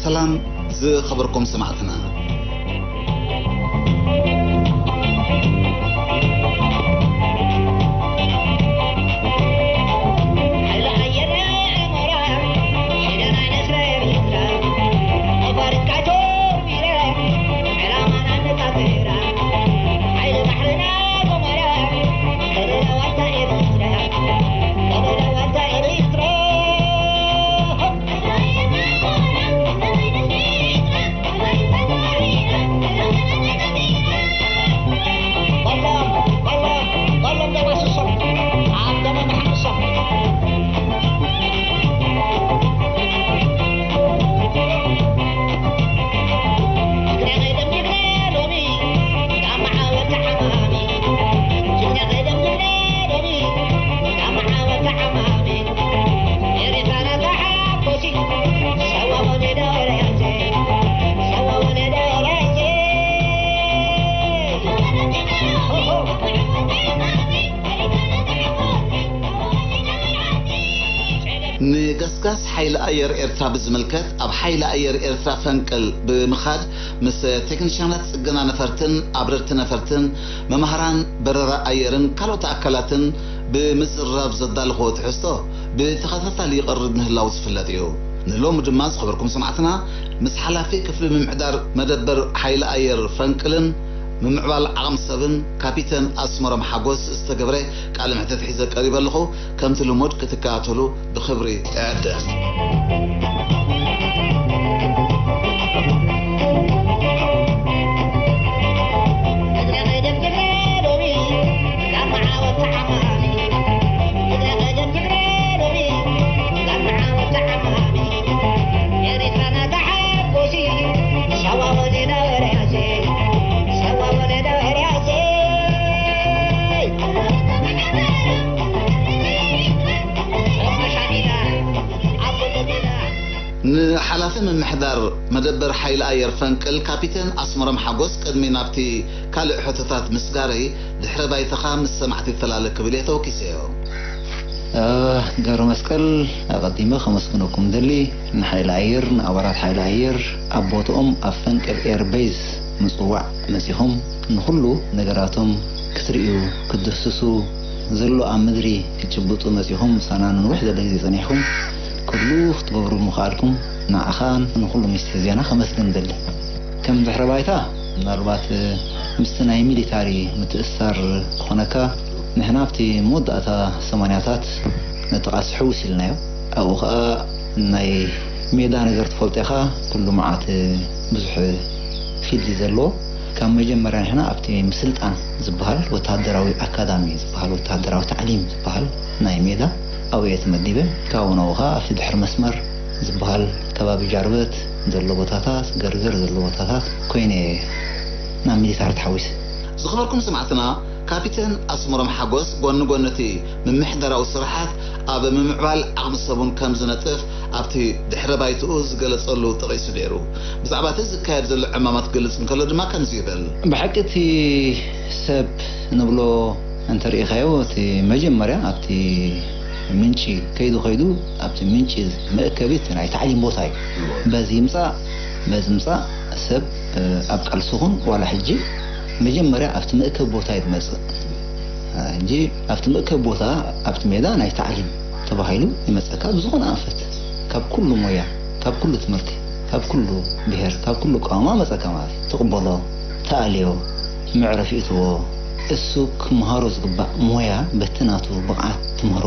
ሰላም ዝኸበርኩም ሰማዕትና። ንገስጋስ ሓይሊ ኣየር ኤርትራ ብዝምልከት፣ ኣብ ሓይሊ ኣየር ኤርትራ ፈንቅል ብምኻድ ምስ ቴክኒሻናት ጽገና ነፈርትን ኣብረርቲ ነፈርትን፣ መማህራን በረራ ኣየርን ካልኦት ኣካላትን ብምዝርራብ ዘዳለኽዎ ትሕዝቶ ብተኸታታሊ ይቐርብ ምህላዉ ዝፍለጥ እዩ። ንሎሚ ድማ ዝኸበርኩም ሰማዕትና፣ ምስ ሓላፊ ክፍሊ ምምሕዳር መደበር ሓይሊ ኣየር ፈንቅልን ምምዕባል ዓቕሚ ሰብን ካፒተን ኣስመሮም ሓጎስ ዝተገብረ ቃለ መሕትት ሒዘ ቀሪበ ኣለኹ። ከምቲ ልሙድ ክትከታተሉ ብኽብሪ እዕድም። ንሓላፊ ምምሕዳር መደበር ሓይሊ ኣየር ፈንቅል ካፒተን ኣስመሮም ሓጎስ፣ ቅድሚ ናብቲ ካልእ ሕቶታት ምስጋረይ፣ ድሕረ ባይታኻ ምስ ሰማዕቲ ፈላለ ክብል እየ ተወኪሰዮ። ገብረ መስቀል፣ ኣቐዲመ ከመስግነኩም ደሊ፣ ንሓይሊ ኣየር፣ ንኣባላት ሓይሊ ኣየር ኣብ ቦትኦም ኣብ ፈንቅል ኤር ቤዝ ምጽዋዕ መጺኹም ንኹሉ ነገራቶም ክትርእዩ፣ ክትድህስሱ፣ ዘሎ ኣብ ምድሪ ክጭብጡ መጺኹም ምሳና ንንውሕ ዝበለ ግዜ ጸኒሕኩም፣ ኩሉ ክትገብሩ ምኽኣልኩም ንዓኻን ንኹሉ ሚኒስትሪ ዜና ከመስግን እደሊ። ከም ድሕረ ባይታ ምናልባት ምስቲ ናይ ሚሊታሪ ምትእስሳር ክኾነካ፣ ንሕና ኣብቲ መወዳእታ ሰማንያታት ነቲ ቃልሲ ሕውስ ኢልናዮ። ኣብኡ ኸኣ ናይ ሜዳ ነገር ትፈልጦ ኢኻ፣ ኩሉ መዓት ብዙሕ ፊልድ እዩ ዘለዎ። ካብ መጀመርያ ንሕና ኣብቲ ምስልጣን ዝበሃል ወተሃደራዊ ኣካዳሚ ዝበሃል ወተሃደራዊ ታዕሊም ዝበሃል ናይ ሜዳ ኣብኡ እየ ተመዲበ። ካብኡ ናብኡ ኸዓ ኣብቲ ድሕሪ መስመር ዝበሃል ከባቢ ጃርበት ዘሎ ቦታታት፣ ገርገር ዘሎ ቦታታት ኮይነ እየ ናብ ሚሊታሪ ተሓዊሰ። ዝኸበርኩም ሰማዕትና፣ ካፒተን ኣስመሮም ሓጎስ ጎኒ ጎኒ እቲ ምምሕዳራዊ ስራሓት ኣብ ምምዕባል ዓቕሚ ሰብ እውን ከም ዝነጥፍ ኣብቲ ድሕረ ባይትኡ ዝገለጸሉ ጠቒሱ ነይሩ። ብዛዕባ እቲ ዝካየድ ዘሎ ዕማማት ክገልጽ እንከሎ ድማ ከምዚ ይብል። ብሓቂ እቲ ሰብ ንብሎ እንተሪኢኻዮ፣ እቲ መጀመርያ ኣብቲ ምንጪ ከይዱ ከይዱ ኣብቲ ምንጪ መእከቢ እቲ ናይ ታዕሊም ቦታ እዩ። በዚ ይምጻእ በዚ ይምጻእ ሰብ፣ እ፣ ኣብ ቃልሲ ኹን ዋላ ሕጂ መጀመርያ ኣብቲ መእከብ ቦታ እዩ ዝመጽእ። ሕጂ ኣብቲ መእከብ ቦታ፣ ኣብቲ ሜዳ ናይ ታዕሊም ተባሂሉ ይመጸካ። ብዝኾነ ኣንፈት፣ ካብ ኩሉ ሞያ፣ ካብ ኩሉ ትምህርቲ፣ ካብ ኩሉ ብሄር፣ ካብ ኩሉ ኣቃውማ መጸካ ማለት እዩ። ትቕበሎ፣ ተኣልዮ፣ መዕረፊ እትዎ፣ እሱ ክመሃሮ ዝግባእ ሞያ በቲ ናቱ ብቕዓት ትምህሮ፣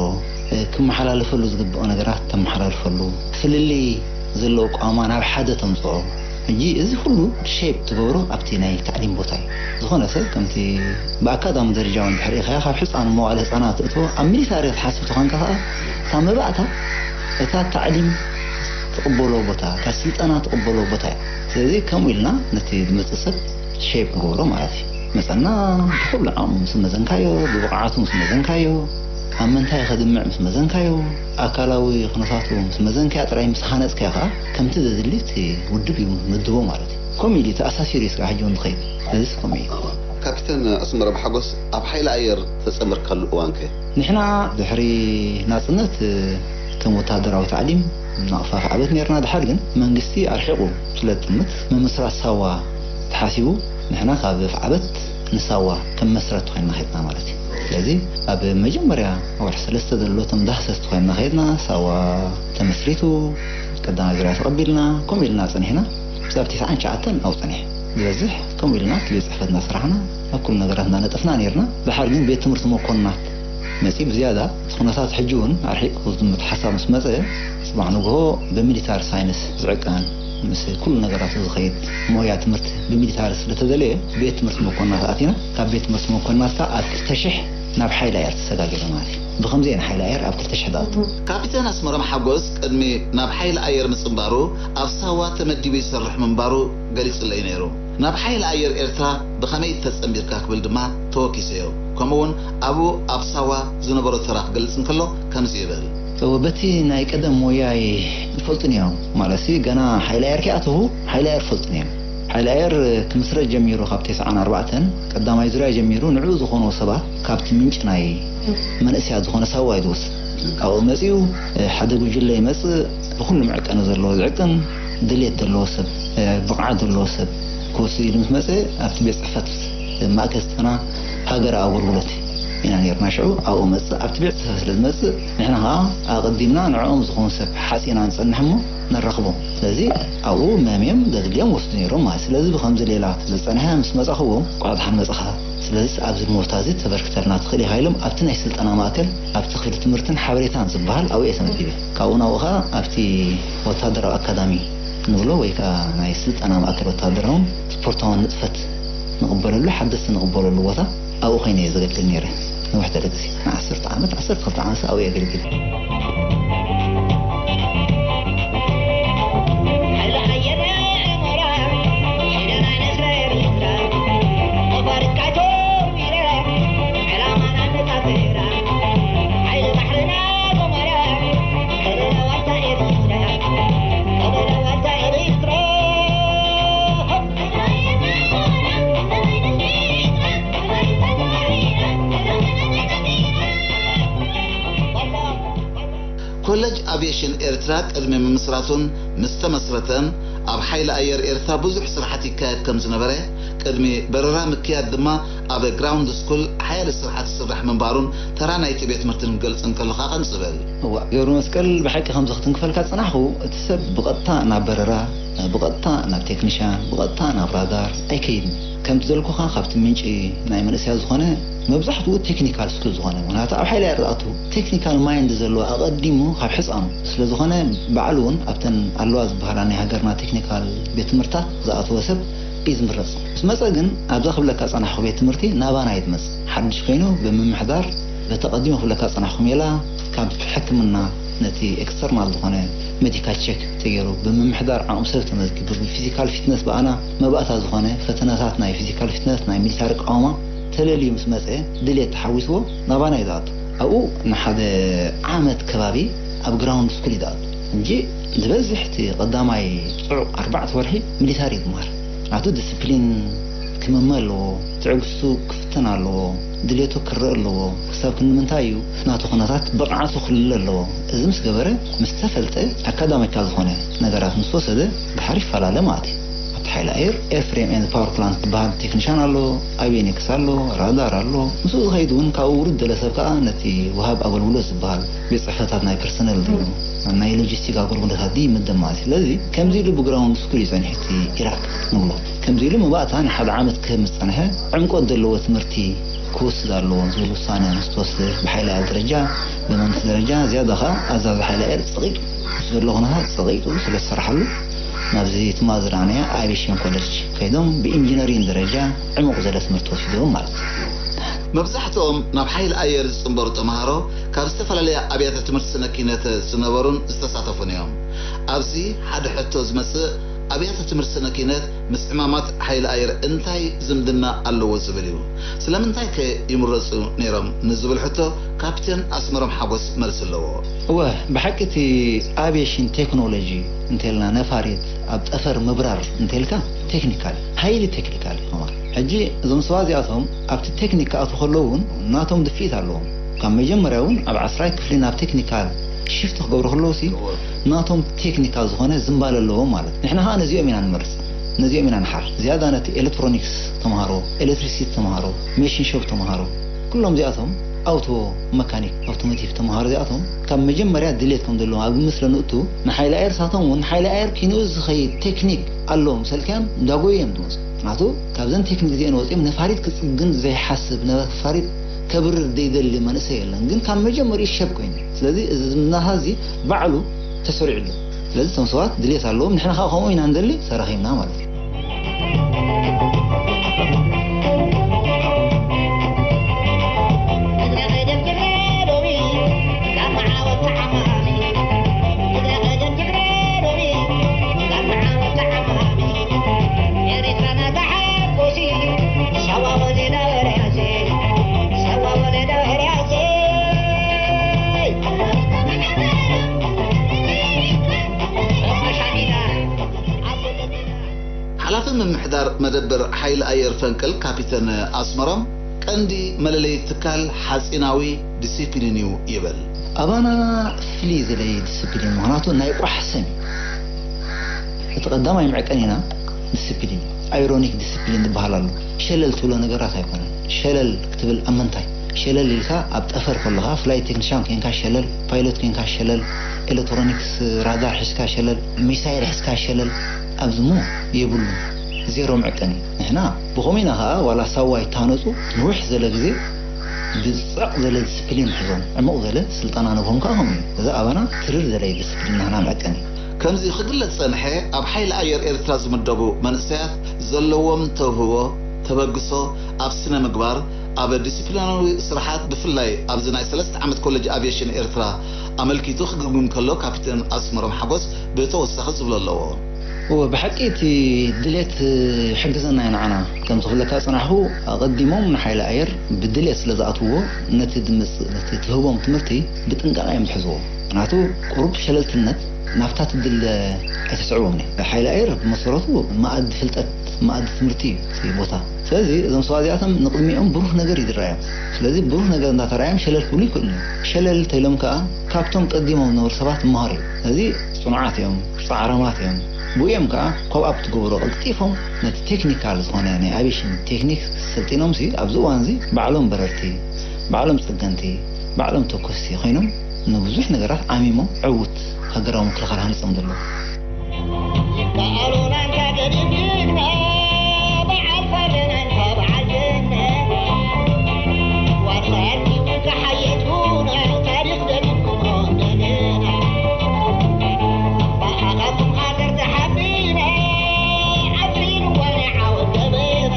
ክመሓላለፈሉ ዝግብኦ ነገራት ተመሓላልፈሉ፣ ፍልልይ ዘለዎ ኣቃውማ ናብ ሓደ ተምጽኦ። ሕጂ እዚ ኩሉ ሼፕ ትገብሮ ኣብቲ ናይ ታዕሊም ቦታ እዩ። ዝኾነ ሰብ ከምቲ ብኣካዳሚ ደረጃ እውን ድሕሪ ኢኻ ካብ ሕፃን መዋእለ ህፃናት እቶ ኣብ ሚሊታሪ ክትሓስብ ተኾንካ ከኣ እታ መባእታ እታ ታዕሊም ትቕበሎ ቦታ፣ እታ ስልጠና ትቕበሎ ቦታ እዩ። ስለዚ ከምኡ ኢልና ነቲ ዝመጽእ ሰብ ሼፕ ንገብሮ ማለት እዩ። መጸና ብኩሉ ዓቕሙ ምስ መዘንካዮ፣ ብብቕዓቱ ምስ መዘንካዮ፣ ኣብ ምንታይ ከድምዕ ምስ መዘንካዮ፣ ኣካላዊ ኩነታቱ ምስ መዘንካዮ ጥራይ ምስ ሃነጽካዮ ከኣ ከምቲ ዘድሊ እቲ ውድብ እዩ ምድቦ ማለት እዩ። ከምኡ ኢሉ ተኣሳሲሩ እዩ ስራሕ ሕጂ እውን ዝኸይድ። ስለዚስ ከምኡ እዩ። ካፒተን ኣስመሮም ሓጎስ፣ ኣብ ሓይሊ ኣየር ተጸንበርካሉ እዋንከ? ንሕና ድሕሪ ናጽነት ከም ወተሃደራዊ ታዕሊም ናቕፋ ዓበት ነርና። ድሓር ግን መንግስቲ ኣርሒቑ ስለ ዝጥምት ምምስራት ሳዋ ተሓሲቡ ንሕና ካብ ዓበት ንሳዋ ከም መስረት ኮይንና ኸድና ማለት እዩ። ስለዚ ኣብ መጀመርያ ወርሒ ሰለስተ ዘሎ እቶም ዳህሰስቲ ኮይንና ኸድና ሳዋ ተመስሪቱ ቀዳማይ ዙርያ ተቐቢልና ከምኡ ኢልና ጸኒሕና። ክሳብ ትስዓን ትሽዓተን ኣብኡ ጸኒሐ። ዝበዝሕ ከምኡ ኢልና እቲ ቤት ጽሕፈት እናሰራሕና ኣብ ኩሉ ነገራት እናነጠፍና ነርና። ድሓር ግን ቤት ትምህርቲ መኮንናት መጺኡ ብዝያዳ እቲ ኩነታት ሕጂ እውን ኣርሒቑ ዝጥምት ሓሳብ ምስ መጸ፣ ጽባሕ ንግሆ ብሚሊታሪ ሳይንስ ዝዕቀን ምስ ኩሉ ነገራቱ ዝኸይድ ሞያ ትምህርቲ ብሚሊታሪ ስለተደለየ ቤት ትምህርቲ መኮንናት ኣቲና። ካብ ቤት ትምህርቲ መኮንናት ከኣ ኣብ ክልተ ሽሕ ናብ ሓይሊ ኣየር ተሰጋጊረ ማለት እዩ። ብኸምዚ እየ ንሓይሊ ኣየር ኣብ ክልተ ሽሕ ዝኣቱ። ካፒተን ኣስመሮም ሓጎስ ቅድሚ ናብ ሓይሊ ኣየር ምጽንባሩ ኣብ ሳዋ ተመዲቡ ይሰርሕ ምንባሩ ገሊጹለይ ነይሩ። ናብ ሓይሊ ኣየር ኤርትራ ብኸመይ ተጸንቢርካ ክብል ድማ ተወኪሰዮ። ከምኡውን ኣብኡ ኣብ ሳዋ ዝነበሮ ተራ ክገልጽ እንከሎ ከምዚ ይብል። እወ፣ በቲ ናይ ቀደም ሞያይ ይፈልጡኒ እዮም። ማለትሲ ገና ሓይሊ ኣየር ከይኣተኹ ሓይሊ ኣየር ይፈልጡኒ እዮም። ሓይሊ ኣየር ክምስረት ጀሚሩ ካብ ተስዓን ኣርባዕተን ቀዳማይ ዙርያ ጀሚሩ ንዕኡ ዝኾኑ ሰባት ካብቲ ምንጪ ናይ መንእሰያት ዝኾነ ሳዋ እዩ ዝወስድ። ኣብኡ መጺኡ ሓደ ጉጅለ ይመጽእ፣ ብኹሉ መዕቀኒ ዘለዎ ዝዕቅን፣ ድሌት ዘለዎ ሰብ፣ ብቕዓት ዘለዎ ሰብ ክወስድ ኢሉ ምስ መጸ ኣብቲ ቤት ጽሕፈት ማእከል ስልጠና ሃገራዊ ኣገልግሎት ኢና ነርና። ሽዑ ኣብኡ መጽእ፣ ኣብቲ ቤት ጽሕፈት ስለ ዝመጽእ ንሕና ከኣ ኣቐዲምና ንዕኦም ዝኾኑ ሰብ ሓጺና ንጸንሕ እሞ ነራኽቦም። ስለዚ ኣብኡ መምዮም ዘድልዮም ወስዱ ነይሮም ማለት። ስለዚ ብኸምዚ ሌላ ስለ ዝጸንሐ ምስ መጻኽዎም እንቋዕ ደሓን መጻኻ፣ ስለዚ ኣብዚ ሞታ እዚ ተበርክተልና ትኽእል ኢኻ ኢሎም ኣብቲ ናይ ስልጠና ማእከል ኣብቲ ክፍሊ ትምህርትን ሓበሬታን ዝበሃል ኣብኡ እየ ተመዲበ። ካብኡ ናብኡ ከኣ ኣብቲ ወታደራዊ ኣካዳሚ ንብሎ ወይ ከኣ ናይ ስልጠና ማእከል ወታደራውን ስፖርታውን ንጥፈት ንቕበለሉ፣ ሓደስቲ ንቕበለሉ ቦታ ኣብኡ ኮይነ እየ ዘገልግል ነይረ። ነዊሕ ዝበለ ግዜ፣ ንዓሰርተ ዓመት፣ ዓሰርተ ክልተ ዓመት ኣብኡ እየ ኣገልጊለ። ኮለጅ ኣቪየሽን ኤርትራ ቅድሚ ምምስራቱን ምስ ተመስረተን ኣብ ሓይሊ ኣየር ኤርትራ ብዙሕ ስራሓት ይካየድ ከም ዝነበረ፣ ቅድሚ በረራ ምክያድ ድማ ኣብ ግራውንድ ስኩል ሓያለ ስራሓት ዝስራሕ ምንባሩን ተራ ናይቲ ቤት ትምህርትን ክገልጽ እንከሎ ከኣ ከምዚ ይብል። እዋእ፣ ገብረ መስቀል፣ ብሓቂ ከምዚ ክትንክፈልካ ዝጸናሕኩ፣ እቲ ሰብ ብቐጥታ ናብ በረራ፣ ብቐጥታ ናብ ቴክኒሻን፣ ብቐጥታ ናብ ራዳር ኣይከይድን። ከምቲ ዘልኩኻ ካብቲ ምንጪ ናይ መንእሰያት ዝኾነ መብዛሕትኡ ቴክኒካል ስኩል ዝኾነ፣ ምኽንያቱ ኣብ ሓይሊ ኣየር ዝኣቱ ቴክኒካል ማይንድ ዘለዎ ኣቐዲሙ ካብ ሕፃኑ ስለ ዝኾነ ባዕሉ እውን ኣብተን ኣለዋ ዝበሃላ ናይ ሃገርና ቴክኒካል ቤት ትምህርትታት ዝኣተወ ሰብ እዩ ዝምረጽ። ምስ መጸ ግን ኣብዛ ክብለካ ጸናሕኩ ቤት ትምህርቲ ናባና እዩ ዝመጽእ። ሓድሽ ኮይኑ ብምምሕዳር በቲ ቀዲሙ ክብለካ ጸናሕኩ ሜላ ካብ ሕክምና ነቲ ኤክስተርናል ዝኾነ ሜዲካል ቸክ ተገይሩ ብምምሕዳር ዓቕሚ ሰብ ተመዝጊቡ ብፊዚካል ፊትነስ ብኣና መባእታ ዝኾነ ፈተነታት ናይ ፊዚካል ፊትነስ ናይ ሚሊታሪ ቃውማ ተለልዩ ምስ መጸ ድሌት ተሓዊስዎ ናባና እዩ ዝኣቱ። ኣብኡ ንሓደ ዓመት ከባቢ ኣብ ግራውንድ ስኩል እዩ ዝኣቱ። እንጂ ዝበዝሕ እቲ ቀዳማይ ጽዑቕ ኣርባዕተ ወርሒ ሚሊታሪ እዩ ዝመሃር። ናቱ ዲስፕሊን ክምመ ኣለዎ፣ ትዕግስቱ ክፍተን ኣለዎ፣ ድሌቱ ክረእ ኣለዎ። ክሳብ ክንዲ ምንታይ እዩ ናቱ ኩነታት ብቕዓቱ ክልለ ኣለዎ። እዚ ምስ ገበረ፣ ምስ ተፈልጠ፣ ኣካዳሚካል ዝኾነ ነገራት ምስ ወሰደ፣ ድሓር ይፈላለ ማለት እዩ። ኣብቲ ሓይሊ ኣየር ኤርፍሬም ኤንድ ፓወር ፕላንት ዝበሃል ቴክኒሻን ኣሎ፣ ኣቪዮኒክስ ኣሎ፣ ራዳር ኣሎ። ምስኡ ዝኸይድ እውን ካብኡ ውርድ ዝበለ ሰብ ከዓ ነቲ ወሃብ ኣገልግሎት ዝበሃል ቤት ጽሕፈታት ናይ ፐርሰነል ድዩ፣ ናይ ሎጂስቲክ ኣገልግሎታት ድዩ ይምደብ ማለት እዩ። ስለዚ ከምዚ ኢሉ ብግራውንድ ስኩል እዩ ጸኒሑ እቲ ኢራክ ንብሎ። ከምዚ ኢሉ መባእታ ንሓደ ዓመት ክህብ ምስ ጸንሐ ዕምቆት ዘለዎ ትምህርቲ ክወስድ ኣለዎ ዝብል ውሳነ ምስ ተወስደ ብሓይሊ ኣየር ደረጃ፣ ብመንግስቲ ደረጃ ዝያዳ ከዓ ኣዛዚ ሓይሊ ኣየር ጸቒጡ፣ ምስ ዘሎ ኩነታት ጸቒጡ ስለ ዝሰራሓሉ ናብዚ ትማሊ ዝረኣናዮ ኣቪዬሽን ኮሌጅ ከይዶም ብኢንጂነሪንግ ደረጃ ዕሙቕ ዝበለ ትምህርቲ ወሲዶም ማለት እዩ። መብዛሕትኦም ናብ ሓይሊ ኣየር ዝጽንበሩ ተምሃሮ ካብ ዝተፈላለያ ኣብያተ ትምህርቲ ስነ ኪነት ዝነበሩን ዝተሳተፉን እዮም። ኣብዚ ሓደ ሕቶ ዝመጽእ ኣብያተ ትምህርቲ ስነ ኪነት ምስ ዕማማት ሓይሊ ኣየር እንታይ ዝምድና ኣለዎ ዝብል እዩ። ስለምንታይ ከ ይምረጹ ነይሮም ንዝብል ሕቶ ካፕቴን ኣስመሮም ሓጎስ መልሲ ኣለዎ። እወ፣ ብሓቂ እቲ ኣቪዬሽን ቴክኖሎጂ እንተልና ነፋሪት ኣብ ጠፈር ምብራር እንተልካ ቴክኒካል፣ ሃይሊ ቴክኒካል እዩ። ሕጂ እዞም ሰባት እዚኣቶም ኣብቲ ቴክኒክ ክኣትዉ ከለዉ እውን ናቶም ድፍኢት ኣለዎም። ካብ መጀመርያ እውን ኣብ ዓስራይ ክፍሊ ናብ ቴክኒካል ሽፍት ክገብሩ ከለዉ ሲ ናቶም ቴክኒካል ዝኾነ ዝምባለ ኣለዎም ማለት እዩ። ንሕና ከዓ ነዚኦም ኢና ንመርጽ፣ ነዚኦም ኢና ንሓር። ዝያዳ ነቲ ኤሌክትሮኒክስ ተምሃሮ፣ ኤሌክትሪሲቲ ተምሃሮ፣ ሜሽን ሾፕ ተምሃሮ፣ ኩሎም እዚኣቶም ኣውቶ መካኒክ፣ ኣውቶሞቲቭ ተምሃሮ እዚኣቶም ካብ መጀመርያ ድሌት ከም ዘለዎም ኣብ ግምት ስለ ንእቱ ንሓይሊ ኣየር ሳቶም እውን ሓይሊ ኣየር ኪንኡ ዝኸይድ ቴክኒክ ኣለዎ ምስ በልካዮም እንዳጎዩ እዮም ዝመፁ። ምክንያቱ ካብዘን ቴክኒክ እዚአን ወፂኦም ነፋሪት ክፅግን ዘይሓስብ ነፋሪት ከብርር ዘይደሊ መንእሰይ የለን። ግን ካብ መጀመሪኡ ሸብ ኮይኑ። ስለዚ እዚ ዝምድናኻ እዚ ባዕሉ ተሰሪዑ ኣሎ። ስለዚ እቶም ሰባት ድሌት ኣለዎም፣ ንሕና ከዓ ከምኡ ኢና ንደሊ፣ ተራኺብና ማለት እዩ። ሓላፊ ምምሕዳር መደበር ሓይሊ ኣየር ፈንቅል ካፒተን ኣስመሮም፣ ቀንዲ መለለዪ ትካል ሓጺናዊ ዲሲፕሊን እዩ ይብል። ኣባና ፍልይ ዝበለ ዲሲፕሊን፣ ምኽንያቱ ናይ ቋሕ ሰም እዩ። እቲ ቀዳማይ መዕቀኒና ዲሲፕሊን እዩ። ኣይሮኒክ ዲሲፕሊን ዝበሃል ኣሎ። ሸለል ትብሎ ነገራት ኣይኮነን። ሸለል ክትብል ኣብ ምንታይ? ሸለል ኢልካ ኣብ ጠፈር ከለኻ፣ ፍላይት ቴክኒሻን ኮይንካ ሸለል፣ ፓይሎት ኮይንካ ሸለል፣ ኤሌክትሮኒክስ ራዳር ሒዝካ ሸለል፣ ሚሳይል ሒዝካ ሸለል፣ ኣብዚ እሞ የብሉን። ዜሮ መዕቀኒ። ንሕና ብኸምኡ ኢና ኸዓ ዋላ ሳዋ ይተሃነፁ፣ ንውሕ ዝበለ ግዜ ብፀቕ ዝበለ ዲስፕሊን ንሕዞም። ዕሙቕ ዝበለ ስልጠና ንህቦም ከዓ ከምኡ እዩ። እዚ ኣባና ትርር ዝበለ ዲስፕሊን ናህና መዕቀኒ። ከምዚ ክግለጽ ጸንሐ፣ ኣብ ሓይሊ ኣየር ኤርትራ ዝምደቡ መንእሰያት ዘለዎም ተውህቦ፣ ተበግሶ፣ ኣብ ስነ ምግባር፣ ኣብ ዲሲፕሊናዊ ስራሓት፣ ብፍላይ ኣብዚ ናይ ሰለስተ ዓመት ኮሌጅ ኣቪዬሽን ኤርትራ ኣመልኪቱ ክግምግም ከሎ፣ ካፒቴን ኣስመሮም ሓጎስ ብተወሳኺ ዝብሎ ኣለዎ። እወ፣ ብሓቂ እቲ ድሌት ይሕግዘና እዩ ንዓና። ከምቲ ክብለካ ዝጸናሕኩ፣ ኣቐዲሞም ንሓይሊ ኣየር ብድሌት ስለ ዝኣትውዎ፣ ነቲ ድምጽ-፣ ነቲ ትህቦም ትምህርቲ ብጥንቃቐ እዮም ዝሕዝዎ። ምኽንያቱ፣ ቁሩብ ሸለልትነት ናብታ ትድለ ኣይተስዕቦምን እያ። ሓይሊ ኣየር ብመሰረቱ መኣዲ ፍልጠት፣ መኣዲ ትምህርቲ እዩ እቲ ቦታ። ስለዚ እዞም ሰባት እዚኣቶም ንቕድሚኦም ብሩህ ነገር እዩ ዝረኣዮም። ስለዚ ብሩህ ነገር እንዳተረኣዮም ሸለል ክብሉ ይኽእሉ እዮም። ሸለል ተኢሎም ከኣ ካብቶም ቀዲሞም ዝነበሩ ሰባት ይመሃሩ እዮም። ስለዚ ጽኑዓት እዮም፣ ጻዕራማት እዮም። ብኡ እዮም ከኣ ኮፕ ኣፕ ትገብሮ ቀልጢፎም ነቲ ቴክኒካል ዝኾነ ናይ ኣቪዬሽን ቴክኒክ ሰልጢኖምሲ ኣብዚ እዋንዚ ባዕሎም በረርቲ፣ ባዕሎም ጸገንቲ፣ ባዕሎም ተኮስቲ ኮይኖም ንብዙሕ ነገራት ዓሚሞም ዕዉት ሃገራዊ ምክልኻል ሃኒጾም ዘለዉ። ይከኣሉና እንተ ገዲፍና፣ በዓል ፈረና እንተ በዓል ጀና፣ ዋርሳያት ክሓየቱና፣ ታሪኽ ደጊምኩም ደገና። ብኣኻትኩም ሃገር ተሓቢና፣ ኣጽሊልዋ ናይ ዓወት ደበና።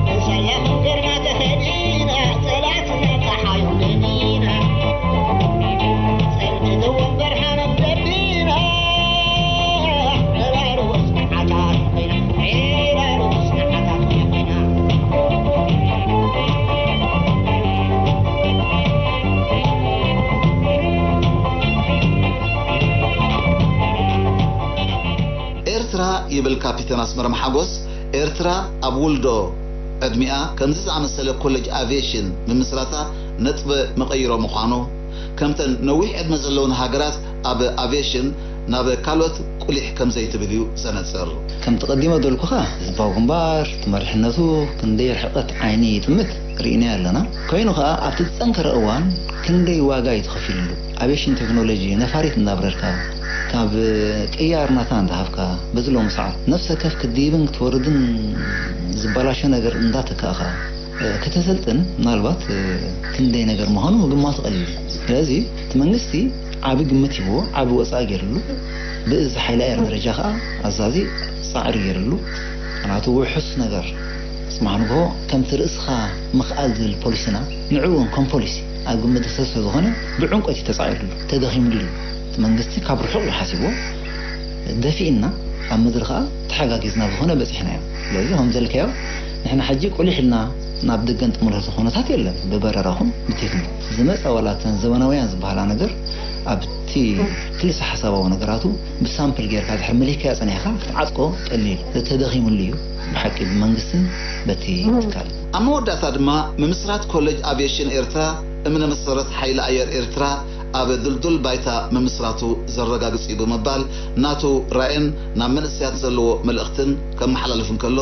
ንሰላም ገርና ተኸዲና፣ ጸላእትና ጸሓዮም ደሚና። ጸልምትዎም ብርሃኖም ደቢና፣ ዕራሩ ጽንዓታት ኮይና፣ ዕራሩ ጽንዓታት ኮይና። ኤርትራ ይብል ካፒተን ኣስመሮም ሓጎስ፣ ኤርትራ ኣብ ውልዶ ዕድሚኣ ከምዚ ዝኣመሰለ ኮሌጅ ኣቪዬሽን ምምስራታ ነጥበ መቐይሮ ምዃኑ፣ ከምተን ነዊሕ ዕድመ ዘለወን ሃገራት ኣብ ኣቪዬሽን ናብ ካልኦት ቁሊሕ ከም ዘይትብል እዩ ዘነጽር። ከምቲ ቀዲመ ዘበልኩኻ፣ ህዝባዊ ግንባር፣ እቲ መሪሕነቱ ክንደይ ርሕቀት ዓይኒ ይጥምት ርኢናዮ ኣለና። ኮይኑ ኸኣ፣ ኣብቲ ዝጸንከረ እዋን ክንደይ ዋጋ እዩ ተኸፊሉሉ። ኣቪየሽን ቴክኖሎጂ ነፋሪት እናብረርካ፣ ካብ ቅያር ናታ እንዳሃብካ፣ በዚ ሎሚ ሰዓት ነፍሰ ከፍ ክትድይብን ክትወርድን ዝበላሾ ነገር እንዳተካእካ፣ ከተሰልጥን ምናልባት ክንደይ ነገር ምዃኑ ምግማቱ ቀሊል እዩ። ስለዚ እቲ መንግስቲ ዓቢ ግምት ሂብዎ፣ ዓቢ ወጻኢ ገይርሉ፣ ብእዝ ሓይሊ ኣየር ደረጃ ከኣ ኣዛዚ ጻዕሪ ገይርሉ። ምኽንያቱ ውሑስ ነገር ጽባሕ ንግሆ ከምቲ ርእስኻ ምኽኣል ዝብል ፖሊስና ንዕኡ እውን ከም ፖሊሲ ኣብ ግምት ዝሰስሑ ዝኾነ ብዕምቆት እዩ ተጻዒሩሉ፣ ተደኺምሉ እዩ። እቲ መንግስቲ ካብ ርሑቕ እዩ ሓሲብዎ። ደፊእና ኣብ ምድሪ ከኣ ተሓጋጊዝና ዝኾነ በጺሕናዮ። ስለዚ ከም ዘልካዮ ንሕና ሕጂ ቁሊሕ ኢልና ናብ ደገ ንጥምረሉ ኩነታት የለን። ብበረራኹም ብቴክኒክ ዝመጸ ዋላ እተን ዘበናውያን ዝበሃላ ነገር ኣብቲ ክልሰ ሓሳባዊ ነገራቱ ብሳምፕል ጌርካ ድሕሪ መሊክያ ጸኒሕካ ክትዓጽቆ ቀሊል ተደኺሙሉ እዩ ብሓቂ ብመንግስትን በቲ ትካል። ኣብ መወዳእታ ድማ ምምስራት ኮሌጅ ኣቪየሽን ኤርትራ እምነ መሰረት ሓይሊ ኣየር ኤርትራ ኣብ ድልዱል ባይታ ምምስራቱ ዘረጋግጽ እዩ ብምባል ናቱ ራእን ናብ መንእሰያት ዘለዎ መልእኽትን ከመሓላልፍ እንከሎ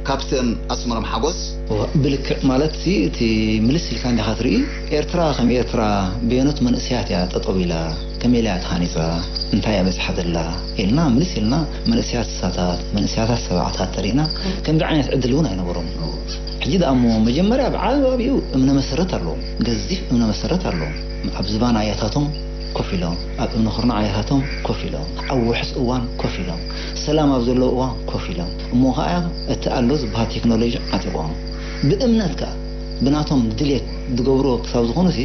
ካፕቴን ኣስመሮም ሓጎስ። እወ፣ ብልክዕ ማለት ሲ እቲ ምልስ ኢልካ እንዲኻ ትርኢ። ኤርትራ ከም ኤርትራ በየኖት መንእሰያት እያ ጠጠው ኢላ፣ ከመይ ኢላ እያ ተሃኒጻ፣ እንታይ እያ በጺሓ ዘላ ኢልና ምልስ ኢልና መንእሰያት ስሳታት፣ መንእሰያታት ሰባዕታት ተሪእና ከምዚ ዓይነት ዕድል እውን ኣይነበሮም። ሕጂ ደኣ እሞ መጀመርያ ብዓቢኡ እምነ መሰረት ኣለዎም፣ ገዚፍ እምነ መሰረት ኣለዎም። ኣብ ዝባን ኣያታቶም ኮፍ ኢሎም፣ ኣብ እምነ ኩርናዕ ኣያታቶም ኮፍ ኢሎም፣ ኣብ ውሑስ እዋን ኮፍ ኢሎም፣ ሰላም ኣብ ዘለዎ እዋን ኮፍ ኢሎም፣ እሞ ኸዓ እቲ ኣሎ ዝበሃል ቴክኖሎጂ ዓጢቖም፣ ብእምነት ከኣ ብናቶም ድሌት ዝገብርዎ ክሳብ ዝኾኑሲ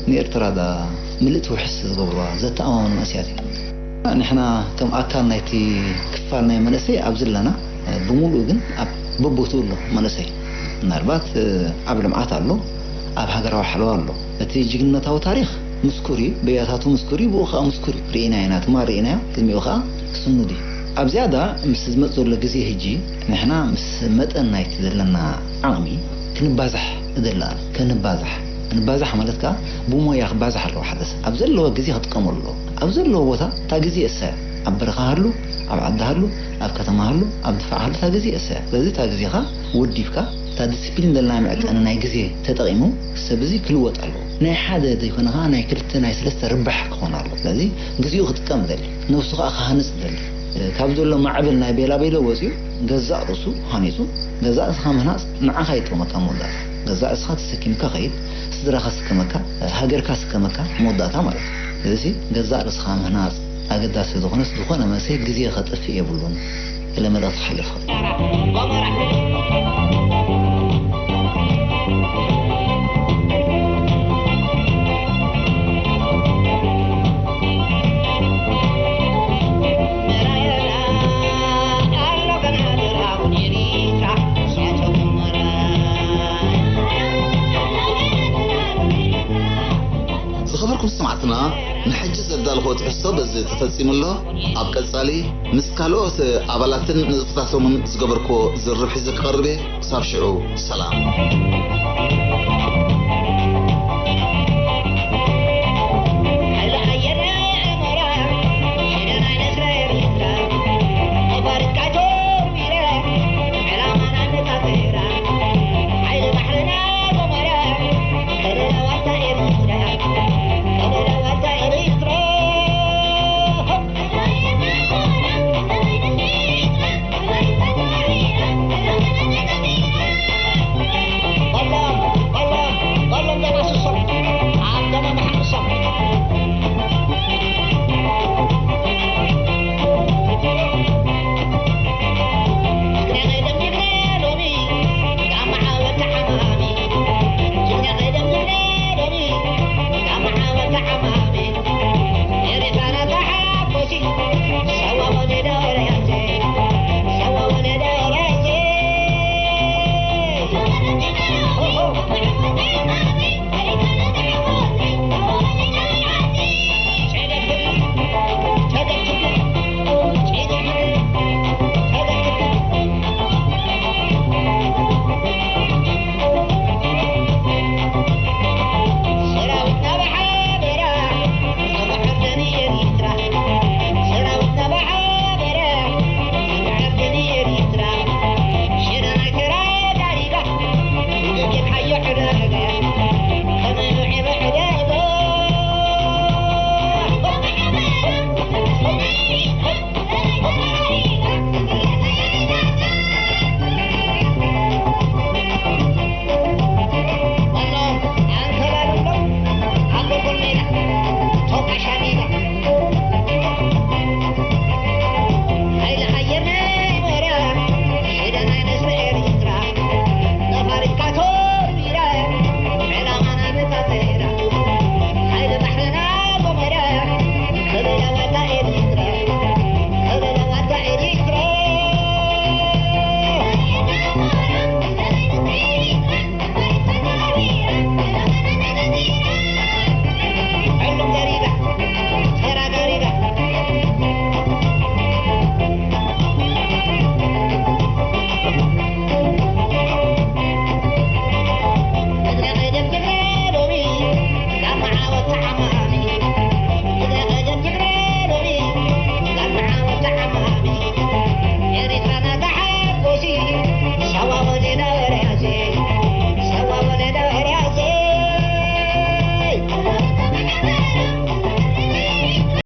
ንኤርትራ ደኣ ምልእቲ ውሕስ ዝገብርዋ ዘተኣማምኑ መንእሰያት እዮም። ንሕና ከም ኣካል ናይቲ ክፋል ናይ መንእሰይ ኣብዚ ኣለና፣ ብምሉኡ ግን ኣብ በቦትኡ ኣሎ መንእሰይ። ምናልባት ኣብ ልምዓት ኣሎ፣ ኣብ ሃገራዊ ሓለዋ ኣሎ። እቲ ጅግንነታዊ ታሪኽ ምስኩር እዩ፣ በያታቱ ምስኩር እዩ፣ ብኡ ኸኣ ምስኩር እዩ። ርኢና ኢና፣ ትማል ርኢናዮ፣ ቅድሚኡ ኸኣ ስኑድ እዩ። ኣብ ዝያዳ ምስ ዝመጽእ ዘሎ ግዜ ሕጂ ንሕና ምስ መጠን ናይቲ ዘለና ዓቕሚ ክንባዛሕ እደሊ ኣነ። ክንባዛሕ፣ ክንባዛሕ ማለት ከኣ ብሞያ ክባዛሕ ኣለዎ ሓደ ሰብ። ኣብ ዘለዎ ግዜ ክጥቀመሉ ኣለዎ። ኣብ ዘለዎ ቦታ እታ ግዜ እሰያ። ኣብ በረኻ ሃሉ፣ ኣብ ዓዲ ሃሉ፣ ኣብ ከተማ ሃሉ፣ ኣብ ድፋዕ ሃሉ እታ ግዜ እሰያ። ስለዚ እታ ግዜኻ ወዲብካ እታ ዲስፕሊን ዘለና መዕቀኒ ናይ ግዜ ተጠቒሙ ሰብ እዚ ክልወጥ ኣለዎ። ናይ ሓደ ዘይኮነ ኸዓ ናይ ክልተ ናይ ሰለስተ ርባሕ ክኾን ኣለዎ። ስለዚ ግዜኡ ክጥቀም ደሊ፣ ነብሱ ኸዓ ክሃንጽ ደሊ። ካብ ዘሎ ማዕበል ናይ ቤላቤሎ ወፂኡ ገዛእ ርእሱ ሃኒፁ፣ ገዛእ ርእስኻ ምህናፅ ንዓኻ ይጠቕመካ መወዳእታ። ገዛእ ርእስኻ ተሰኪምካ ኸይድ፣ ስድራኻ ስከመካ፣ ሃገርካ ስከመካ መወዳእታ ማለት እዩ። ስለዚ ገዛእ ርእስኻ ምህናፅ ኣገዳሲ ዝኾነስ ዝኾነ መንእሰይ ግዜ ከጥፍእ የብሉን። ኢለ መልእኽቲ ክሓልፍ። ዝኸበርኩም ሰማዕትና፣ ንሕጂ ዘዳለኹዎ ትሕዝቶ በዚ ተፈጺሙ ኣሎ። ኣብ ቀጻሊ ምስ ካልኦት ኣባላትን ንጥፈታቶምን ዝገበርኩዎ ዝርርብ ሒዘ ክቐርብ እየ። ክሳብ ሽዑ ሰላም።